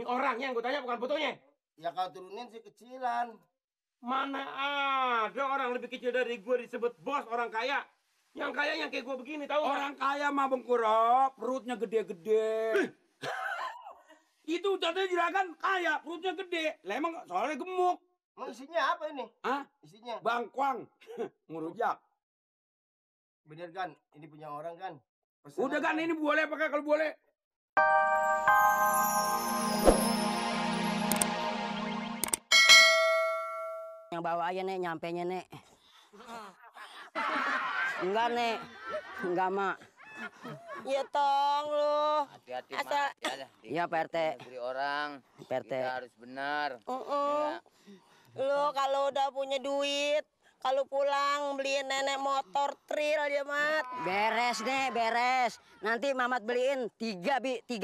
Ini orangnya yang gue tanya, bukan fotonya. Ya kau turunin sih kecilan. Mana ada orang lebih kecil dari gue disebut bos orang kaya. Yang kaya yang kayak gue begini, tahu? Orang kaya mah Bengkuro, perutnya gede-gede. Itu contohnya juragan kaya, perutnya gede. Lah emang soalnya gemuk. Mau isinya apa ini? Hah? Isinya? Bangkuang. Ngurujak. Bener kan? Ini punya orang kan? Udah kan ini boleh pakai kalau boleh. Yang bawa aja nek, nyampenya nek. Enggak nek, enggak mak. Ya tong lu. Hati-hati Asal... Iya Pak RT. Negeri orang. Pak RT. Kita harus benar. Ya. Lu kalau udah punya duit, kalau pulang beliin nenek motor trail ya Mat. Beres nek, beres. Nanti Mamat beliin 3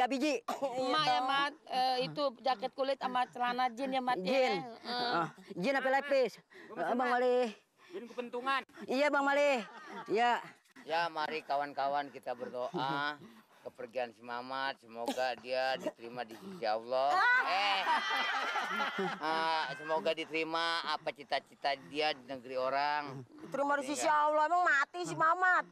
biji. Mak ya Mat, itu jaket kulit sama celana jin ya Mat. Jin. Jin apa lepis? Bang Mali. Jin kepentungan. Iya Bang Mali. Iya. Ya mari kawan-kawan kita berdoa. Kepergian si Mamat, semoga dia diterima di sisi Allah. Semoga diterima apa cita-cita dia di negeri orang. Terima di sisi Allah, emang mati si Mamat.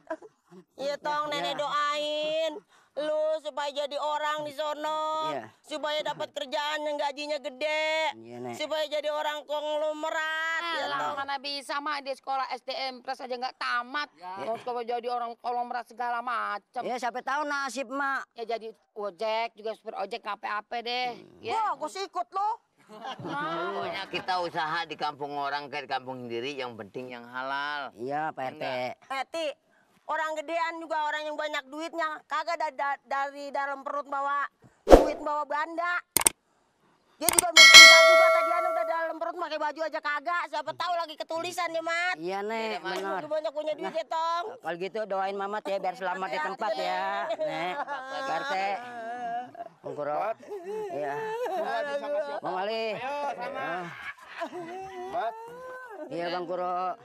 Iya tong, nenek doain lu supaya jadi orang di sono, supaya dapat kerjaan yang gajinya gede, supaya jadi orang konglomerat. Ya mana bisa mak di sekolah SDM plus aja nggak tamat, mau jadi orang konglomerat segala macam. Ya siapa tahu nasib mak. Ya jadi ojek juga supir ojek apa deh. Ya, gue sih ikut lo. Pokoknya kita usaha di kampung orang kayak di kampung sendiri, yang penting yang halal. Iya Pak RT. Ti, orang gedean juga orang yang banyak duitnya, kagak dari dalam perut bawa duit bawa banda. Dia juga minta juga tadi udah dalam perut pakai baju aja kagak. Siapa tahu lagi ketulisan ya Mat. Iya nek, benar. Banyak punya duit ya Tong. Kalau gitu doain Mamat ya biar selamat di tempat ya. Nek, Pak RT. Bengkuro. Iya. Bang Mali. Mat. Iya Bang Kuro.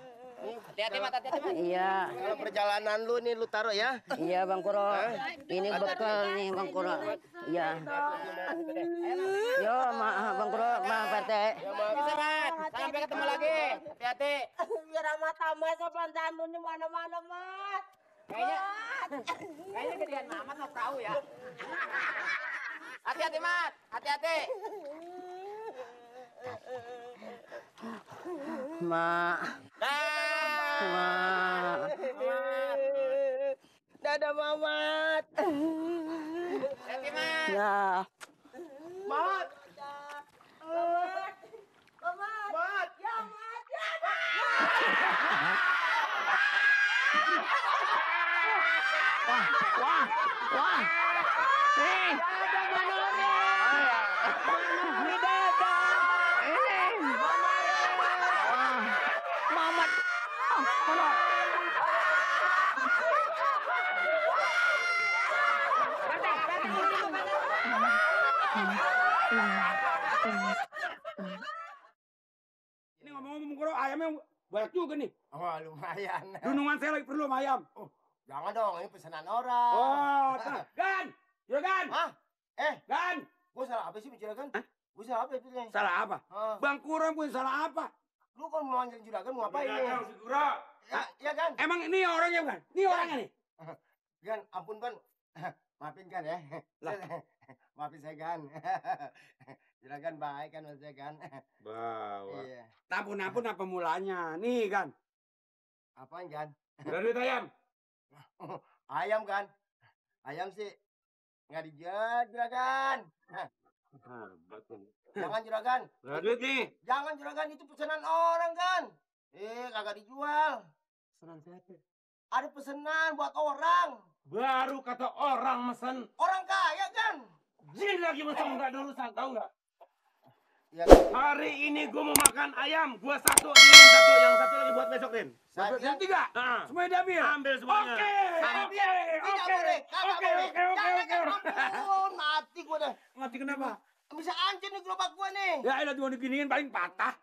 Hati-hati Mat, hati-hati Mat. Iya. Kalau perjalanan lu nih lu taruh ya. Iya Bang Kuro. Ini bekal nih Bang Kuro. Iya. Yo Bang Kuro, Bang Pak RT. Bisa Mat, sampai ketemu lagi. Hati-hati. Biar sama sopan santun di mana-mana Mat. Kayaknya gedean Mamat mau tahu ya. Hati-hati Mat, hati-hati. Mak. Mak. Dadah Mamat. Hati Mat. Ya. Mat. Mamat. Mamat. Ya Mat. Ya Wah. Ini ngomong-ngomong Bengkuro, ayamnya banyak juga nih. Wah lumayan. Dunungan saya lagi perlu sama ayam. Jangan dong, ini pesanan orang. Oh, Gan! Juragan! Hah? Gan! Gue salah apa sih Juragan? Gue salah apa itu nih? Salah apa? Bang Kuro pun salah apa? Lu kan mau manggil Juragan mau ngapain nih? Kuro. Ya kan? Emang ini orangnya bukan? Ini orangnya nih. Gan, ampun Gan. Maafin kan ya. Maafin saya Gan. Juragan baik kan mas saya kan. Bawa. Iya. Ampun apa mulanya? Nih kan. Apaan Gan? Udah duit ayam. Ayam kan? Ayam sih nggak dijual Juragan. Jangan Juragan. Udah duit nih. Jangan Juragan, itu pesanan orang kan. Kagak dijual. Pesanan siapa? Ada pesanan buat orang. Baru kata orang mesen. Orang kaya kan. Jin lagi mesen nggak ada urusan, tahu nggak? Ya, Hari ini gue mau makan ayam, gue satu, Rin satu, yang satu lagi buat besok Rin. Yang tiga. Semuanya diambil. Ambil semuanya. Oke. Mati gue dah. Mati kenapa? Bisa hancur nih gerobak gue nih. Ya elah mau diginiin paling patah.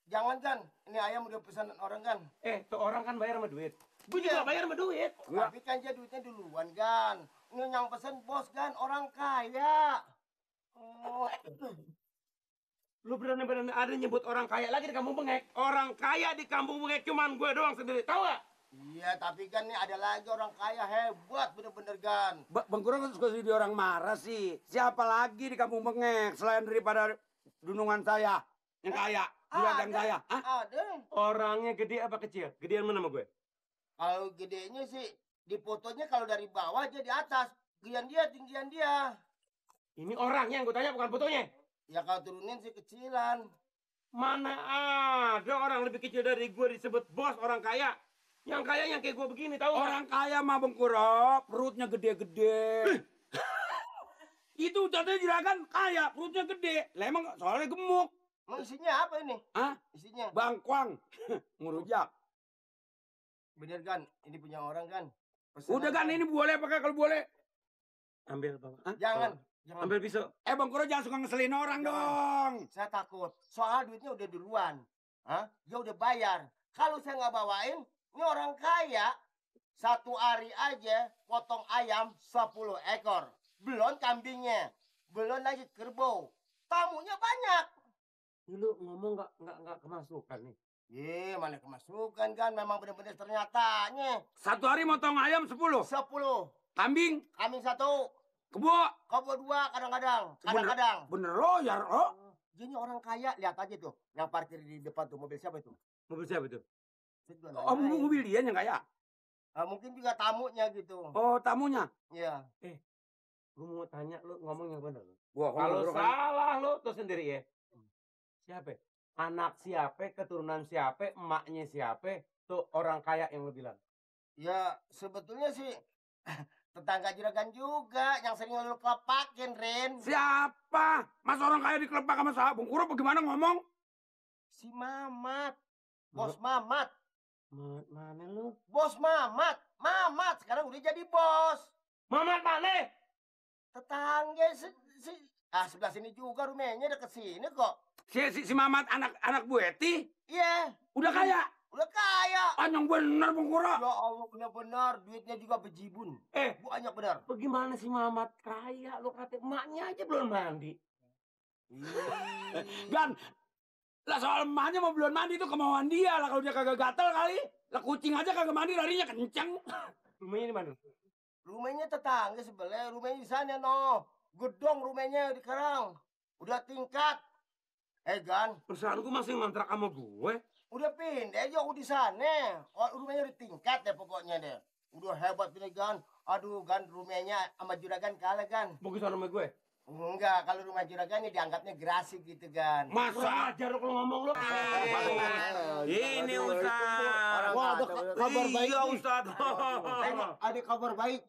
Jangan kan, ini ayam udah pesanan orang kan. Tuh orang kan bayar sama duit. Gue juga bayar sama duit. Tapi kan dia duitnya duluan kan. Ini yang pesen bos kan, orang kaya. Oh, Lu berani-berani ada nyebut orang kaya lagi di kampung Bengek. Orang kaya di kampung Bengek cuman gue doang sendiri. Tahu gak? iya, tapi kan nih ada lagi orang kaya hebat bener-bener Gan. Bang Kuro suka jadi orang marah sih. Siapa lagi di kampung Bengek selain daripada dunungan saya yang kaya, juragan saya? Hah? Ada. Orangnya gede apa kecil? Gedean mana sama gue? Kalau gedenya sih di fotonya kalau dari bawah dia di atas. Gedean dia, tinggian dia. Ini orangnya yang gue tanya bukan fotonya. Ya kalau turunin sih kecilan. Mana ada orang lebih kecil dari gue disebut bos orang kaya. Yang kaya yang kayak gue begini tahu nggak? Orang kaya mah Bang Kuro, perutnya gede-gede. Itu katanya juragan kaya, perutnya gede. Lah emang soalnya gemuk. Mau isinya apa ini? Hah? Isinya. Bangkuang. Ngurujak. Bener Gan, ini punya orang Gan. Udah kan ini boleh pakai kalau boleh. Ambil bang. Hah? Jangan, Oh, jangan. ambil pisau. Bang Kuro jangan suka ngeselin orang Jangan. dong. Saya takut. Soal duitnya udah duluan. Hah? Dia udah bayar. Kalau saya nggak bawain, ini orang kaya. Satu hari aja potong ayam 10 ekor. Belum kambingnya. Belum lagi kerbau. Tamunya banyak. Ini lu ngomong nggak kemasukan nih. Mana kemasukan kan. Memang bener-bener ternyatanya. Satu hari motong ayam 10. 10. Kambing, Kambing 1. kebo. Kebo 2 kadang-kadang. Bener. Kadang-kadang. Bener lo ya lo. Jadi orang kaya, lihat aja tuh. Yang parkir di depan tuh, mobil siapa itu? Mobil siapa itu? Saya juga nggak Oh, tahu. mobil dia yang kaya. Mungkin juga tamunya gitu. Oh, tamunya. Iya. Gue mau tanya lu ngomong yang benar. Wah, Kalau salah lu tuh sendiri ya. Siapa? Anak siapa? Keturunan siapa? Emaknya siapa? Tuh orang kaya yang lu bilang. Ya, sebetulnya sih tetangga juragan juga yang sering lu kelepakin, Rin. Siapa? Mas orang kaya dikelepak sama sahabat Bang Kuro bagaimana ngomong? Si Mamat. Bos Mamat. Mana lu? Bos Mamat. Mamat sekarang udah jadi bos. Mamat mana? Tetangga sebelah sini juga rumahnya deket sini kok. Si Mamat anak Bu Eti Iya, udah kaya. udah kaya. Yang bener Bang Kuro. Ya Allah, benar-benar duitnya juga bejibun. Banyak benar. Bagaimana si Mamat kaya? Lu kata emaknya aja belum mandi. Gan, lah soal emaknya mau belum mandi itu kemauan dia lah. Kalau dia kagak gatel kali, lah kucing aja kagak mandi larinya kenceng. Rumahnya di mana? Rumahnya tetangga sebelah, rumahnya di sana no. Gedong rumahnya di Karang. Udah tingkat. Gan, Perusahaan gue masih ngontrak sama gue. udah pindah jauh di sana. Oh, rumahnya udah tingkat deh pokoknya deh. Udah hebat ini Gan. Aduh Gan, rumahnya sama juragan kalah Gan. Mau kesana sama gue? Enggak, kalau rumah juragan ini dianggapnya gerasi gitu Gan. Masa aja lu kalau ngomong lu. Ini Ustaz. Wah, ada kabar baik Iya nih. Ustaz. Ada kabar baik.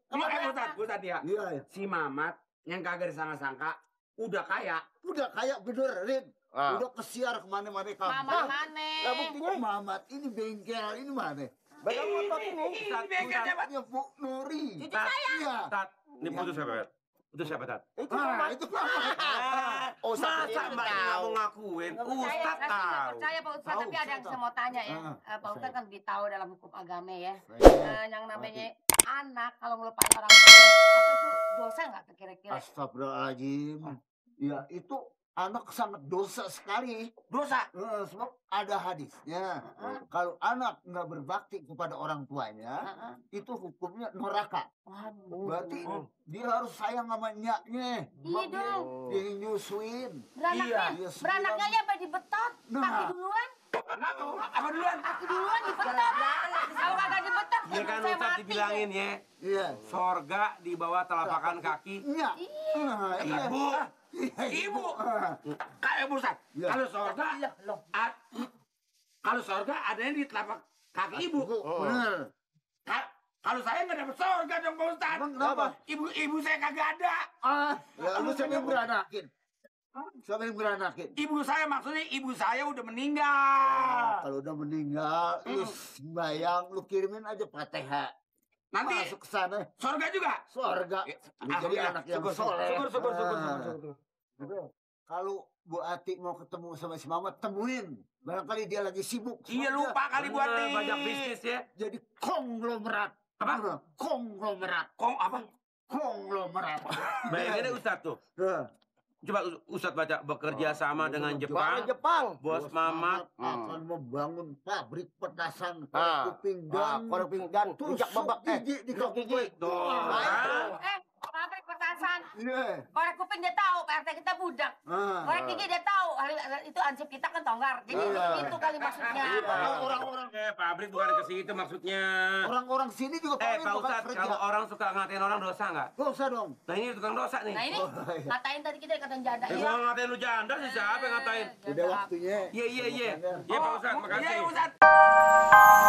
Ustaz ya. Iya, Si Mamat yang kagak disangka-sangka udah kaya. udah kayak bener, Rin. Udah kesiar kemana-mana kamu. Mamat mana? Lah buktinya Mamat ini bengkel ini mana? Bengkel motor ini. Ini bengkelnya, Pak. Punya Bu Nuri. Cucu saya. Iya. Tat, ini putus siapa, Tat? Putus siapa, Tat? Itu Mamat. Itu Mamat. Oh, Masa mbak nggak mau ngakuin? Ustaz Saya tahu. percaya Pak Ustadz, Tahu, tapi ada yang saya saya mau tanya ya. tahu. Pak Ustadz kan lebih tahu dalam hukum agama ya. Saya- Yang namanya anak kalau ngelupain orang tua, apa itu dosa nggak kira-kira? Astagfirullahaladzim. Ya, itu anak sangat dosa sekali. Dosa. Sebab ada hadisnya. Kalau anak nggak berbakti kepada orang tuanya, itu hukumnya neraka. Berarti dia harus sayang sama nyaknya. Iya dong. Dia nyusuin. Beranaknya, Iya, beranaknya ya apa dibetot? Nah. Kaki duluan, Apa duluan? kaki duluan dibetot. Kalau kagak dibetot, Iya kan saya Ustaz mati dibilangin ya. Iya. Sorga di bawah telapakan kaki. Iya. Iya. Ibu. Ibu. Kayak Ustaz. Iya. Kalau sorga, kalau sorga adanya di telapak kaki ibu. Bener. Kalau saya nggak dapat sorga dong Pak Ustaz. Emang kenapa? Ibu saya kagak ada. Ya lu siapa yang beranakin? Siapa yang beranakin? Ibu saya maksudnya ibu saya udah meninggal. Kalau udah meninggal, lu sembayang, lu kirimin aja Fatihah. Nanti Masuk ke sana, sorga juga. surga. Lu jadi Alhamdulillah. anak yang Syukur, soleh. syukur. Ah. Kalau Bu Ati mau ketemu sama si Mamat, temuin. Barangkali dia lagi sibuk. Iya lupa kali buat nih. Banyak bisnis ya. Jadi konglomerat. Apa? Konglomerat. Kong apa? Konglomerat. Bayangin deh Ustaz tuh. Nah, Coba Ustadz baca, bekerja sama dengan Jepang. Jepang. Bos Mamat akan membangun pabrik petasan Ah. korek kuping dan korek kuping dan rujak babak gigi di tusuk kampung gigi. itu. Pabrik petasan. Iya. Korek kuping dia tahu, Pak RT kita budak. Korek gigi dia tahu, itu ansip kita kan tonggar. Jadi itu kali maksudnya. Orang-orang pabrik bukan ke situ maksudnya. orang-orang sini juga Pak pabrik bukan Ustadz, kerja. kalau orang suka ngatain orang dosa nggak? Dosa dong. Nah ini tukang dosa nih. Nah ini ngatain tadi kita dikatain janda. Gua ngatain lu janda sih, siapa yang ngatain? Udah waktunya. Iya, Pak Ustadz, makasih. Iya, Ustadz.